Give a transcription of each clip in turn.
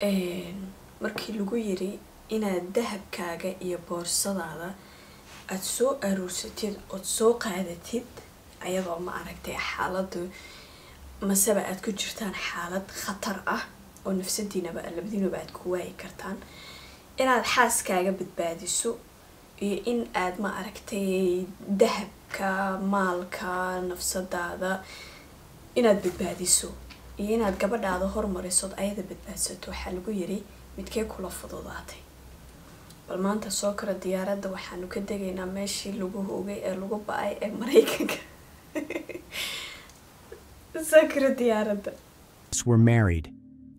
Markii lagu yiri inaad dahabkaaga iyo boorsadaada aada soo aruursatid ood soo qaadatid, ayadoo, ma aragtay, xaaladu maseba aada ku jirtaan xaalad khatar ah oo nafsadiinaba labadiinaba aada ku waayi kartaan, inaad xaaskaaga badbaadiso iyo in aad, ma aragtay, dahabka, maalka, nafsadaada inaad badbaadiso iyo inaad gabadhaada hormarisood ayada badbaadsato, waxaa lagu yiri midkee kula fududaatay? Bal maanta soo kora diyaaradda, waxaanu ka degaynaa meeshii lagu hoogay ee lagu ba-ay ee Maraykanka. Soo kora diyaaradda. Were married.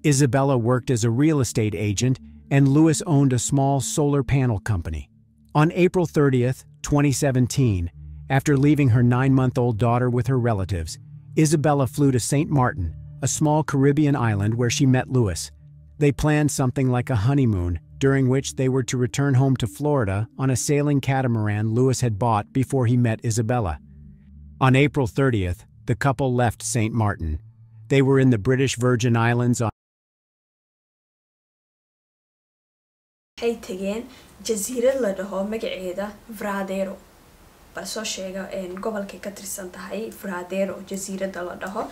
Isabella worked as a real estate agent and Lewis owned a small solar panel company. On April 30th, 2017, after leaving her 9-month-old daughter with her relatives, Isabella flew to St. Martin, a small Caribbean island where she met Lewis. They planned something like a honeymoon, during which they were to return home to Florida on a sailing catamaran Lewis had bought before he met Isabella. On April 30th, the couple left St. Martin. They were in the British Virgin Islands on Waxay tageen jasiirad la dhaho magaceeda Varadero. Bal soo sheega gobolkay ka tirsan tahay Varadero jasiirada la dhaho.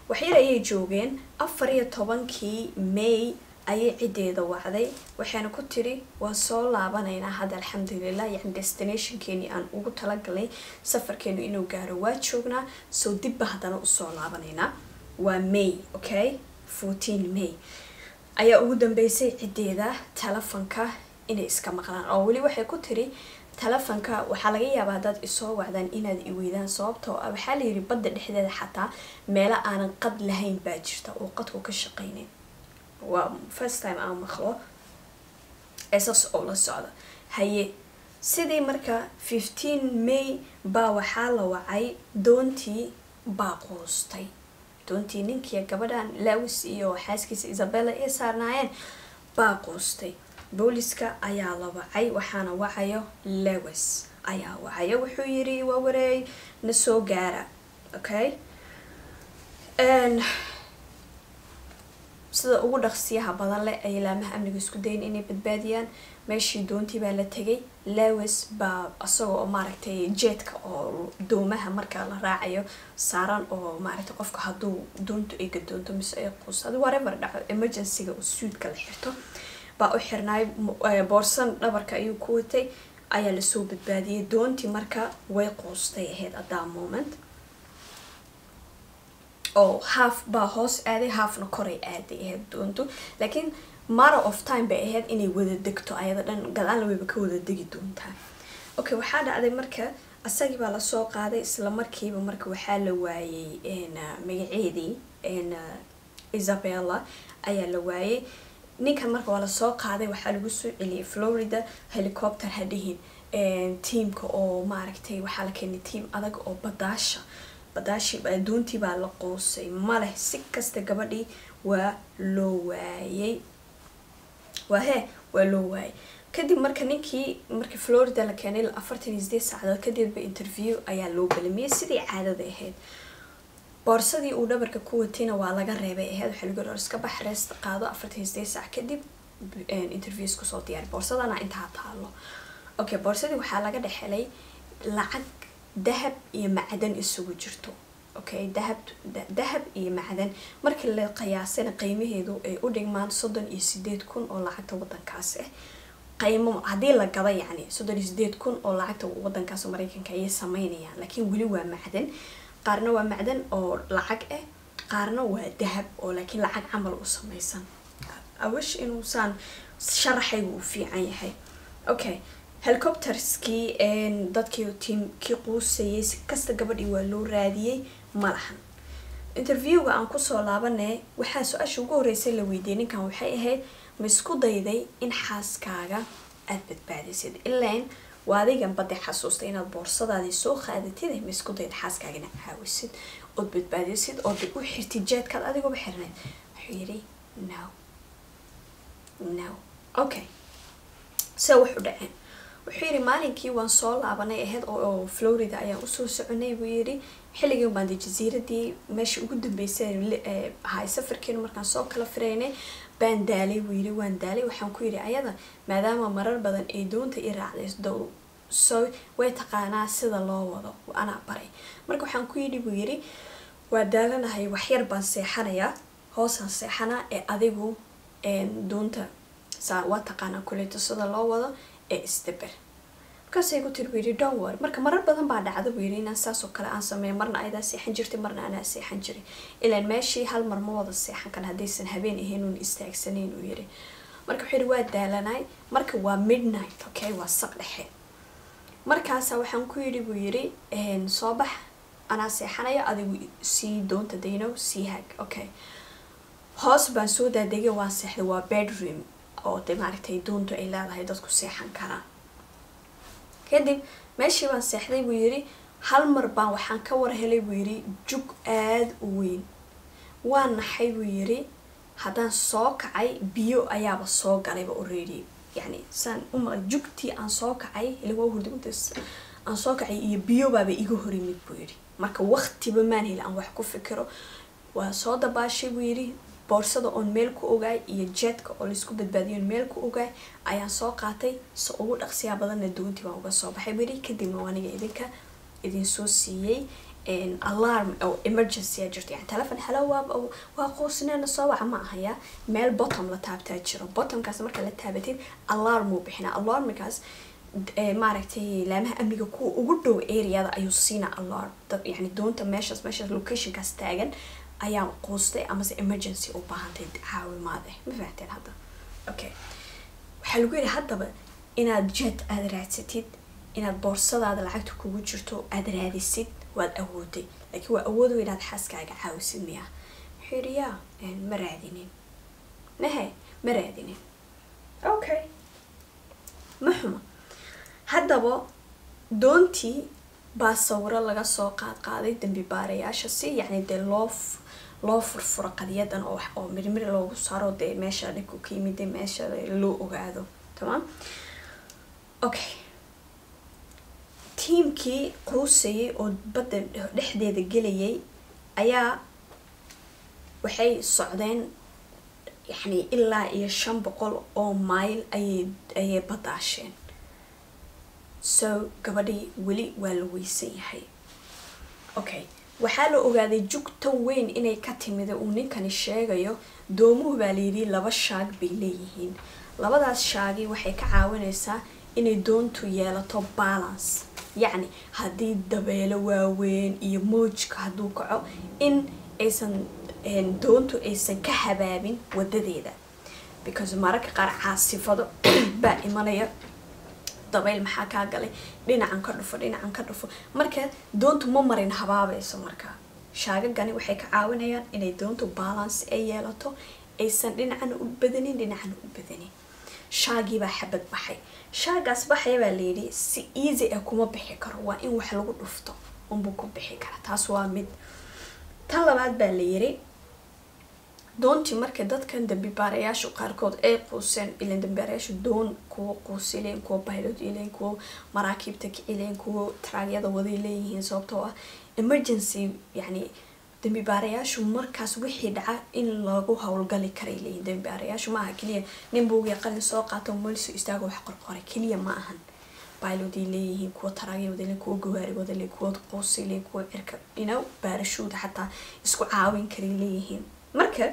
Waxyar ayay joogeen. 14-kii May ayay ciddeeda wacday, waxayna ku tiri: "Waan soo laabanaynaa hadda, alxamdulilah, yani destinationkeeni aan ugu talagalnay safarkeenu inuu gaaro waa joognaa, soo dibba haddana usoo laabanaynaa." Waa May, okay, 14 May ayaa ugu dambeysay ciddeeda telefonka inay iska maqlaan, oo weli waxay ku tiri telefonka: "Waxaa laga yaabaa haddaad isoo wacdaan inaad iweydaan," sababtoo ah waxaa la yidhi badda dhexdeeda xataa meelo aanan qad lahayn baa jirta oo qadku ka shaqaynin. Waa first time aan maqlo ee saas oo la socda. Haye, sidii marka 15 May baa waxaa la wacay, doontii baa quustay. Doontii ninkii gabadhan Lewis iyo xaaskiisa Isabella ay saarnaayeen baa quustay. Booliska ayaa la wacay, waxaana wacayo Lewis ayaa wacayo. Wuxuu yiri: "Waa wareey, na soo gaara." Okay, sida ugu dhaqsiyaha badan leh ay laamaha amniga isku dayin inay badbaadiyaan. Meeshii doontii baa la tegay. Lewis baa isagoo oo, maaragtay, jeedka oo doomaha marka la raacayo saaran, oo, maaragtay, qofka hadduu doontu ay gadoonto mise ay quusto, whatever dhaco, emergencyga oo suudka la xirto baa u xirnaay. Boorsan dhabarka ayuu ku watay, ayaa lasoo badbaadiyay. Doontii marka way quustay ahayd at that moment, oo half baa hoos aaday, halfna koray aaday ahayd doontu, laakiin matter of time bay ahayd inay wada degto ayada dhan, gadaalna wayba ka wada degi doontaa. Okay, waxaa dhacday marka asagii baa lasoo qaaday isla markiiba. Marka waxaa la waayey magaceedii, Isabella ayaa la waayey. Ninkan marka waa lasoo qaaday, waxaa lagu soo celiyay Florida. Helicopter ha dhihin, teamka oo, maaragtay, waxaa la keenay team adag oo badaasha badaashi. Doontii baa la qoosay maleh, si kasta gabadhii waa loo waayay, waa he, waa loo waayay. Kadib marka ninkii markii Florida la keenay, 48 saacadood kadibba interview ayaa loo galamiyey sidii caadada ahayd. Boorsadii uu dhabarka ku watayna waa laga reebay ahayd. Waxaa lagu yiri: "Iska bax, rest qaado, 48 saac kadib interview isku soo diyaari, boorsadana intaa taalo." Okay, boorsadii waxaa laga dhex helay lacag dahab iyo macdan isugu jirto. Okay, dahab iyo macdan markii la qiyaasana qiimaheedu ay u dhigmaan 38,000 oo lacagta wadankaas ah. Qiimo haddii la gado, yacni 38,000 oo lacagta wadankaas oo Mareykanka ayay sameynayaan, laakiin weli waa macdan. Qaarna waa macdan oo lacag ah, qaarna waa dahab oo laakiin lacag camal u sameysan. Awish inuusaan sharaxaygu uu fiican yahay. Okay, helicopterskii, dadkii teamkii quusayay, si kasta gabadhii waa loo raadiyey, ma lahan. Interviewga aan kusoo laabanay, waxaa su-aasha ugu horreysay la weydiiyey ninkan waxay ahayd: ma isku dayday in xaaskaaga aada badbaadisid? Ilaan waa adigan badi xasuustay inaad boorsadaadii soo qaadatid. Ma isku dayda xaaskaaga inaad caawisid ood badbaadisid ood u xirtid jeedkaad adigooba xirnayd? Wuxuu yidhi: "No, no." Okay, se wax u dhaceen? Wuxuu yidhi: "Maalinkii waan soo laabanay ahayd oo Florida ayaan usoo soconay," buu yidhi. "Xilligii baan dee jasiiradii meeshii ugu dambeysay ahay safarkeenu markaan soo kala firaynay Baan daalay, buu yidhi, waan daalay. Waxaan ku yidhi ayada, maadaama marar badan ay doonta i raacday, so way taqaanaa sida loo wado, anaa baray. Marka waxaan ku yidhi, buu yidhi, waa daalanahay, waxyar baan seexanayaa, hoosaan seexanaa, ee adigu doonta saa waa taqaanaa kuleeto sida loo wado ee isdaber. Markaasay ku tiri, buu yidhi, "Don't worry." Marka marar badan baa dhacda, buu yidhi, inaan saas oo kale aan sameeyo. Marna ayadaa seexan jirtay, marna anaa seexan jiray, ilaan meeshii hal mar ma wada seexan kan haddaysan habeen ahayn uun istaagsanayn, uu yidhi. Marka wuxuu yidhi, waa daalanay. Marka waa midnight, okay, waa saq dhexe. Markaasa waxaan ku yidhi, buu yidhi, soo bax, anaa seexanaya, adigu sii doonta dayno sii hag. Okay, hoos baan soo daadegay, waan seexday. Waa bedroom oo de maaragtay doontu ay leedahay, dadku seexan karaan. Kadib meeshii baan seexday, buu yidhi. Hal mar baan waxaan ka war helay, buu yidhi, jug aada u weyn. Waan naxay, buu yidhi. Haddaan soo kacay, biyo ayaaba soo galayba already. Yani saan uma jugtii aan soo kacay, ila waa hurday aan soo kacay, iyo biyo baaba iga hor yimid, buu yidhi. Marka waqtiba maan heli aan wax ku fikiro. Waa soo dabaashay, buu yidhi. Boorsada oon meel ku ogaay iyo jetka oo laisku badbaadiyo oon meel ku ogaay ayaan soo qaatay. So ugu dhaqsiyaa badanna doontii baan uga soo baxay, buu yidhi. Kadibna aniga idinka idin soo siiyey. Alarm oo emergency aa jirto, yani telefon "Hello, waa quusneena, soo waca" ma ahaya. Meel button la taabtaa jiro. Buttonkaas marka la taabatid, alarm uu bixinaa. Alarmkaas maaragtay laamaha amniga kuwa ugu dhow areada ayuu siinaa alarm dad, yani doonta meeshaas meeshaas locationkaas taagan ayaa quustay amase emergency u baahantay caawimaad eh. Ma fahanteen hadda? Okay, waxaa lagu yidhi haddaba inaad jet aada raadsatid, inaad boorsadaada lacagta kugu jirto aada raadisid, waad awooday, laakiin waa awood inaad xaaskaaga caawisid miya? Wuxuu yidhi, yaa ma raadinin, mahe, ma raadinin. Okay, ma xuma. Haddaba doontii baa sawiro laga soo qaad qaaday dambi baarayaasha, si yacni dee loo furfuro qadiyadan oo oo mirmir loogu saaro, dee meesha dhibku ka yimid, dee meesha loo ogaado. Tamaam, okay. Tiimkii quusayay oo badda dhexdeeda gelayay ayaa waxay socdeen yacni ilaa iyo 500 oo mayl ayay badaasheen. So gabadhii weli waa la weysan yahay. Okay, waxaa la ogaaday jugtan weyn inay ka timida uu ninkani sheegayo. Doomuhu baa layidhi laba shaag bay leeyihiin. Labadaas shaagi waxay ka caawinaysaa inay doontu yeelato balance, yacni haddii dabeelo waaweyn iyo moojka hadduu kaco, in aysan doontu aysan ka habaabin wadadeeda, because mararka qaar caasifado baa imanaya, dabayl maxaa kaa galay, dhinacan ka dhufo, dhinacan ka dhufo, marka doontu ma marin habaabayso. Marka shaagagani waxay ka caawinayaan inay doontu balance ay yeelato, aysan dhinacan u badanin, dhinacan u badanin. Shaagiibaa xabad baxay. Shaagaas baxaya baa layidhi si easy ah kuma bixi karo, waa in wax lagu dhufto unbuu ku bixi kara. Taas waa mid. Tan labaad baa layidhi, doontii marka dadkan dambi baarayaashu qaarkood ay quuseen, ilan dambi baarayaashu doon kuwa quusileen, kuwa pilot ileen, kuwa maraakiibta kicileen, kuwa taraagyada waday leeyihiin, sababtoo ah emergency, yacni dambi baarayaashu markaas wixii dhaca in lagu howlgali karay leeyihin. Dambi baarayaashu maaha keliya nin buugiya qalin soo qaato, moliso istaago, wax qorqoray keliya ma ahan. Pilot ay leeyihiin, kuwa taraagya wada leeyihin, kuwa gawaari wada leeyihin, kuwa quusi leeyihin, kuwa cirka parachute xataa isku caawin karay leeyihiin. Marka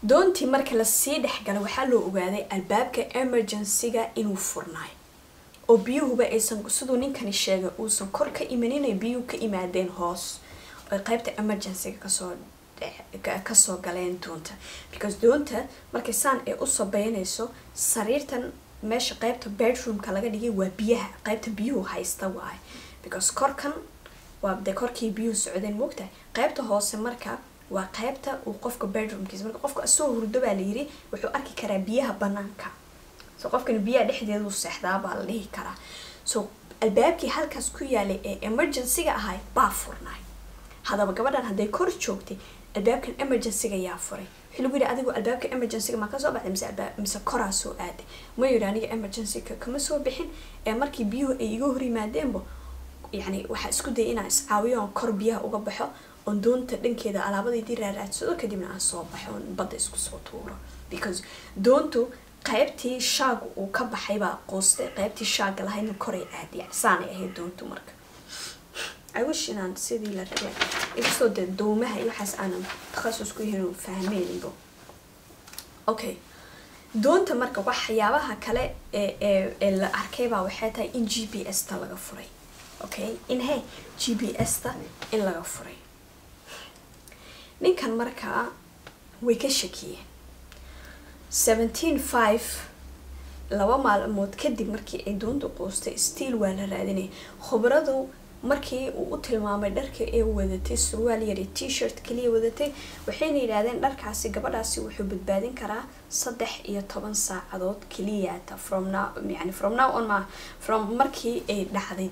doontii marka lasii dhexgalay, waxaa loo ogaaday albaabka emergency-ga inuu furnaay oo biyuhuba aysan, siduu ninkani sheegay, uusan kor ka imaninay, biyuhu ka imaadeen hoos oy qaybta emergency-ga kasoo galeen doonta, because doonta markay saan ay u sabeynayso, sariirtan meesha qaybta bedroomka laga dhigay waa biyaha, qaybta biyuhu haysta waaye, because korkan waa dee korkii biyuhu socdeen, moogtahay. Qaybta hoose marka waa qaybta uu qofka bedroomkiisa. Marka qofka asoo hurdo baa layiri wuxuu arki karaa biyaha banaanka. So qofkan biyaha dhexdeedu seexdaa baa la dhihi karaa. So albaabkii halkaas ku yaalay ee emergency-ga ahay baa furnaay. Haddaba gabadhan hadday kor joogtay, albaabkan emergency-ga yaa furay? Wuxuu lagu yidhi, adigu albaabka emergency-ga ma kasoo baxday mise albaab mise koraa soo aaday? Ma yidhi, aniga emergency-ka kama soo bixin, ee markii biyuhu ay iga hor yimaadeenba, yacni waxaa isku dayay inaan iscaawiyo oon kor biyaha uga baxo, oon doonta dhankeeda alaabadaydii raaraadsado, kadibna aan soo baxo oon badda isku soo tuuro. Because doontu qaybtii shaagu uu ka baxay baa quustay, qaybtii shaaga lahaydna koray aaday, yani saanay ahayd doontu. Marka I wish inaan sidii la rabay, inkastoo dee doomaha iyo waxaas aanan takhasus ku yihiin oo fahmeyninbo. Okay, doonta marka waxyaabaha kale ee la arkay baa waxay tahay in GPS ta laga furay. Okay, in he GPS ta in laga furay ninkan. Markaa way ka shakiyeen. 17/5, 2 maalmood kadib markii ay doontu quustay, still waa la raadinay. Khubradu markii uu u tilmaamay dharka ee wadatay, surwaal yar iyo T-shirt kaliya wadatay, waxayna yidhaahdeen dharkaasi gabadhaasi wuxuu badbaadin karaa 13 saacadood keliyaata from now, yani from now on, ma from markii ay dhacday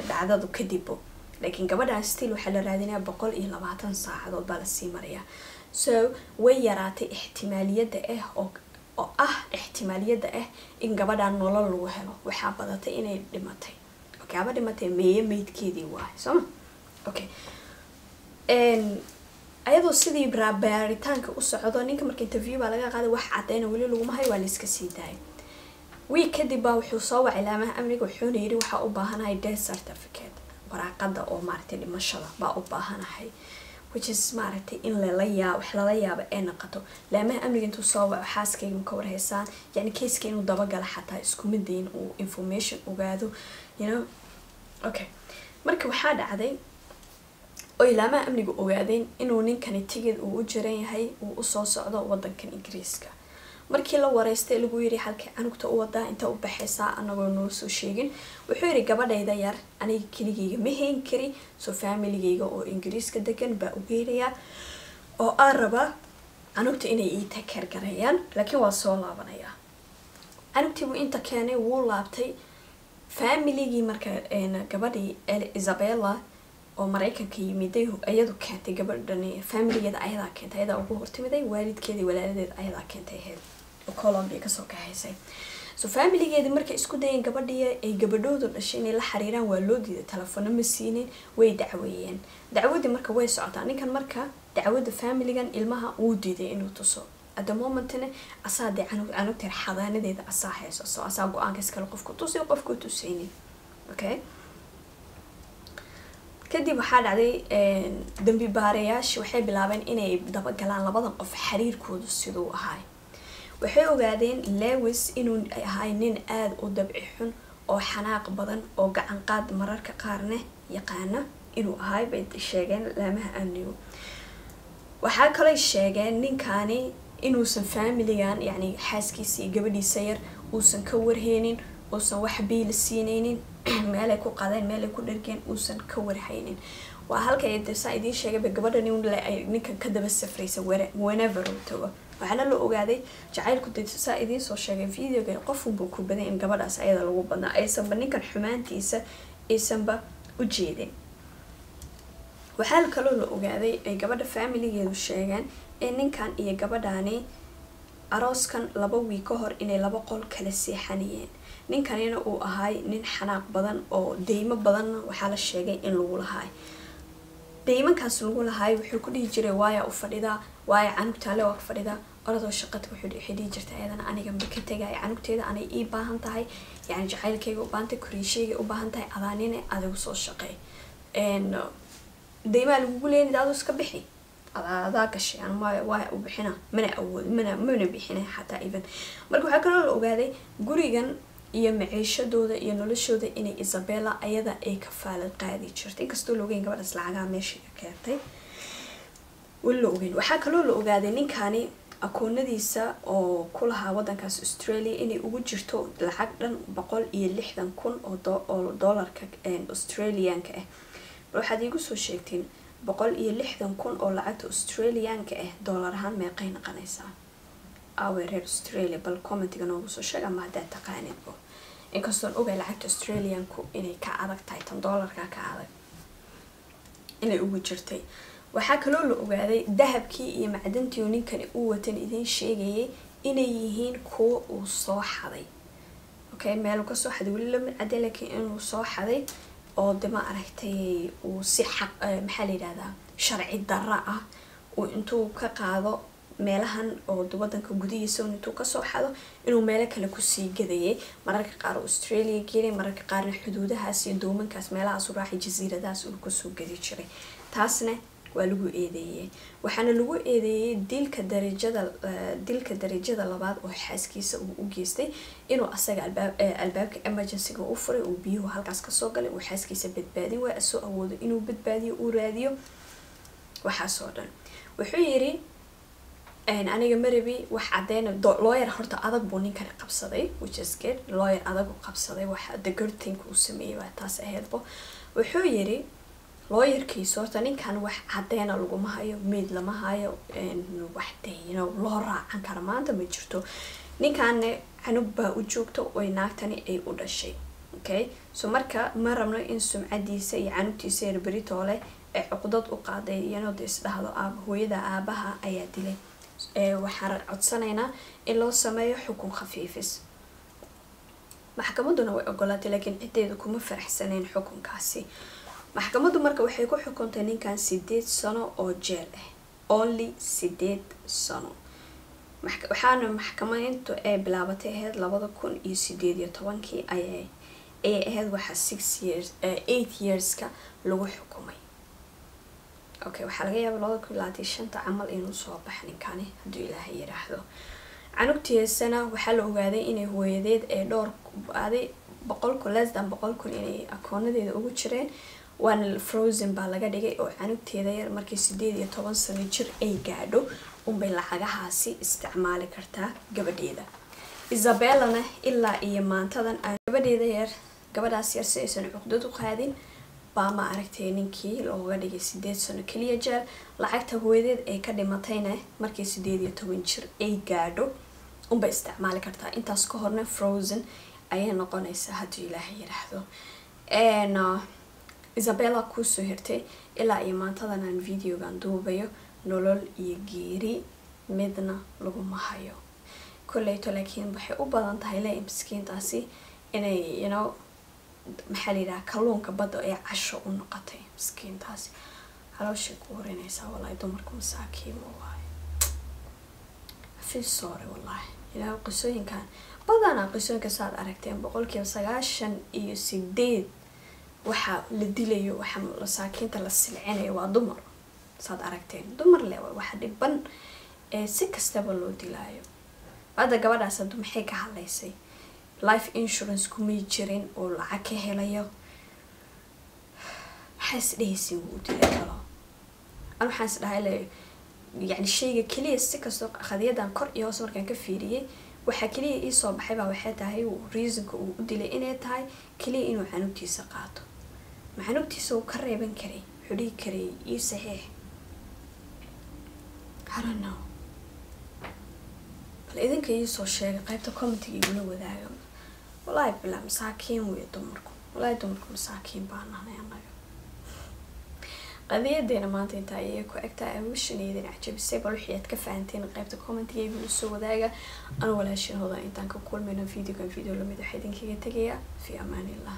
dhacdadu kadibbo. Laakiin gabadhan still waxaa la raadinayaa 120 saacadood baa lasii marayaa. So way yaraatay ixtimaaliyadda ah oo ah ixtimaaliyadda ah in gabadhan nolol lagu helo. Waxaa badatay inay dhimatay. Okay, aba dhimatay, meeye meydkeedii waay, sooma? Okay, ayadoo sidii baaritaanka u socdo ninka, marka interview baa laga qaaday, wax cadeyna weli laguma hayo, waa la iska sii daayay. Wiig kadib baa wuxuu soo wacay laamaha amniga, wuxuuna yidhi waxaa u baahanahay death certificate, waraaqada oo maaragtay dhimashada baa u baahanahay, which is maaragtay in lala yaa wax lala yaabo ee naqato. Laamaha amniga intuu soo waco, xaaskayga ma ka warhaysaan? Yani caseka inuu dabagala xataa iskuma dayin uu information ogaado. Okay, marka waxaa dhacday oo ilaamaha amniga ogaadeen inuu ninkani tigid uu u jiran yahay, uu usoo socdo wadankan Ingiriiska. Markii la wareystay, lagu yiri halkay canugta u wadaa, inta u baxaysaa anagoo noo soo sheegin, wuxuu yidhi gabadhayda yar aniga keligayga ma hayn kari, so familigayga oo Ingiriiska degan baa u geerayaa oo aan rabaa canugta inay ii take care gareeyaan, laakiin waa soo laabanayaa. Canugtii buu inta keenay, wuu laabtay. Familigii marka gabadhii Isabella oo Mareykanka yimiday iyadu keentay gabadhani, familigeeda ayadaa keentay, ayadaa ugu hortimiday, waalidkeeda, walaaladeeda ayadaa keentay ahayd oo Colombia kasoo kaxaysay. So familigeedi markay isku dayeen gabadhii ay gabadhoodu dhashay inay la xiriiraan, waa loo diiday, telefono ma siinin. Way dacweeyeen, dacwadii marka way socotaa. Ninkan marka dacwada familigan ilmaha wuu diiday inuu tuso at the momentna, asaa dee canugteer xadaanadeeda asaa hayso, so asaa go-aanka iskale qofku tusi, qofku tusaynin. Okay, kadib waxaa dhacday dambi baarayaasha waxay bilaabeen inay dabagalaan labadan qof xiriirkoodu siduu ahaay. Waxay ogaadeen Lewis inuu ahay nin aada u dabci xun oo xanaaq badan oo gacan qaad mararka qaarna yaqaana inuu ahay bay sheegeen laamaha amnigu. Waxaa kalay sheegeen ninkani inuusan familigan, yacni xaaskiisa iyo gabadhiisa yar, uusan ka warheynin, uusan wax biila siineynin, meelay ku qadeen, meelay ku dhargeen uusan ka warhaynin. Waa halka de saa idiin sheegayba, gabadha nin ay ninkan ka daba safraysa whenever uu tago. Waxaana la ogaaday jacaylku de saa idiin soo sheegay videoga, qofunbuu ku badan in gabadhaas ayada lagu badnaa, aysanba ninkan xumaantiisa aysanba u jeedin. Waxaa kaloo la ogaaday ay gabadha familigeedu sheegeen in ninkan iyo gabadhani arooskan 2 wiig ka hor inay laba qol kala seexanayeen, ninkanina uu ahay nin xanaaq badan oo deymo badanna waxaa la sheegay in lagu lahaay. Deymankaas lagu lahaay wuxuu ku dhihi jiray, waaya u fadhidaa, waaya canugtaale waa ka fadhidaa, oradoo shaqada. Waxay dhihi jirtay ayadana, aniga ma ka tegaya canugteeda, anay ii baahan tahay, yani jacaylkayga u baahan tahay, koriishayga u baahan tahay, adaanine adigu soo shaqeey, deymaa lagugu leynid, aduu iska bixi, adaa gashay, waa u bixina, mana awood, mana bixina xataa even. Marka waxaa kaloo la ogaaday gurigan iyo maciishadooda iyo noloshooda inay Isabella ayada ay kafaalad qaadi jirtay, inkastoo la ogeyn gabadhaas lacagaha meesha ka keentay, weli la ogeyn. Waxaa kaloo la ogaaday ninkani akoonadiisa oo ku lahaa wadankaas Australia inay ugu jirto lacag dhan 160,000 oo dollarka Australianka ah. Bal waxaad iigu soo sheegteen 160,000 oo lacagta Australianka ah dollar ahaan meeqay noqonaysaa? Aaway reer Australia? Bal commentiga noogu soo sheeg ama haddaad taqaanidbo, inkastoon ogay lacagta Australianku inay ka adag tahay tan dollarka ka adag inay ugu jirtay. Waxaa kaloo la ogaaday dahabkii iyo macdantii uu ninkani u watan idiin sheegayay inay yihiin kuwa uu soo xaday. Okay, meeluu kasoo xaday weli lama cadday, laakiin inuu soo xaday oo de ma aragtay uu si xaq, maxaa la yidhahdaa, sharci darra ah uu intuu ka qaado. Meelahan oo wadanka gudihiisa intuu kasoo xado inuu meelo kale kusii gadayay. Mararka qaar Australia geenay, mararka qaarna xuduudahaas iyo doomankaas meelahaas u raacay, jasiiradahaas uu kasoo gadi jiray. Taasna waa lagu eedeeyey. Waxaana lagu eedeeyey dilka darajada labaad oo xaaskiisa uu u geystay, inuu asaga albaabka emergencyga u furay, uu biyuhu halkaas kasoo galay, uu xaaskiisa badbaadin waay, asoo awoodo inuu badbaadiyo, uu raadiyo. Waxaasoo dhan wuxuu yiri, "Aniga marabi wax cadeyna." Lawyer horta adag buu ninkani qabsaday, which is good. Lawyer adag uu qabsaday. Waxa the good thing uu sameeyey waa taas ahaydbo. Wuxuu yiri lawyerkiisa, horta ninkan wax cadeyna laguma hayo, meyd lama hayo, wax dayno loo raacan kara maanta ma jirto. Ninkanne canug baa u joogta oy naagtani ay u dhashay. Okay, so marka ma rabno in sumcadiisa iyo canugtiisa yar beritoole ay cuqdad u qaaday, iyadoo de isdhahdo aab hooyada aabaha ayaa dilay. Waxaan codsanaynaa in loo sameeyo xukun khafiifis. Maxkamaduna way ogolaatay, laakiin ciddeedu kuma faraxsaneyn xukunkaasi. Maxkamaddu marka waxay ku xukuntay ninkan 8 sano oo jeel ah, only 8 sano. Waxaana maxkamadeyntu ay bilaabatay ahayd 2018-kii ayay ahayd. Waxaa 6 years, 8 yearska lagu xukumay. Okay, waxaa laga yaaba 2025-ta camal inuu soo bax ninkani, hadduu Ilaahay yiraahdo. Canugtiisana waxaa la ogaaday inay hooyadeed ee dhowr aaday 100,000, less than 100,000 inay akoonadeeda ugu jireen, waana frozen baa laga dhigay, oo canugteeda yar markii 18 sano jir ay gaadho unbay lacagahaasi isticmaali kartaa gabadheeda. Isabellana ilaa iyo maantadan gabadheeda yar, gabadhaas yar, si aysan cuqdad u qaadin baa, ma aragtay, ninkii looga dhigay 8 sano keliya jeel. Lacagta hooyadeed ay ka dhimatayna markii 18 jir ay gaadho unbay isticmaali kartaa. Intaas ka horna frozen ayay noqonaysaa, hadduu Ilaahay yiraahdo. Isabella kuusoo hirtay ilaa iyo maantadan aan videogan duubayo nolol iyo geeri midna laguma hayo kolleyto, laakiin waxay u badan tahay le miskiintaasi inay maxaa la yidhaha, kalluunka badda ee casho u noqotay. Miskiintaasi calooshay ku horinaysaa. Wallahi dumarku masaakiin waaye. I feel sorry, wallahi. Ilaa qisooyinkan badanaa, qisooyinka saad aragteen, 98% waxaa la dilayo, waxa masaakiinta la silcinayo waa dumar. Saad aragteen, dumar le waxa dhiban ee si kastaba loo dilaayo. Hadda gabadhaas haddu maxay ka hadlaysay? Life insurance kumay jirin oo lacag ka helayo. Maxaa is dhehaysin wuu dilay kalo? An waxaan is dhahay le, yani shayga keliya, si kastoo qadiyadan kor iyo hoos markaan ka fiiriyey, waxaa keliya iisoo baxay baa waxay tahay reasonka uu u dilay inay tahay keliya inuu canugtiisa qaato. Ma canugtiisa uu ka reeban karay? Wuxuu dhihi karay, "Ii saxiix." I don't know. Bal idinka iisoo sheega, qaybta commentiga igula wadaaga. Wallaahi bilaa, masaakiin wey dumarku. Wallaahi dumarku masaakiin baa nahnay annaga. Qadiyadeena maanta intaa ayay ku egtahay. I wish inay idin cajabisay. Bal wixii aad ka fahanteen qaybta commentiga igula soo wadaaga. Anu walaashin Hodan, intaan ka kulmayno videogan video lamid, waxaa idinkaga tegayaa fi amaanillah.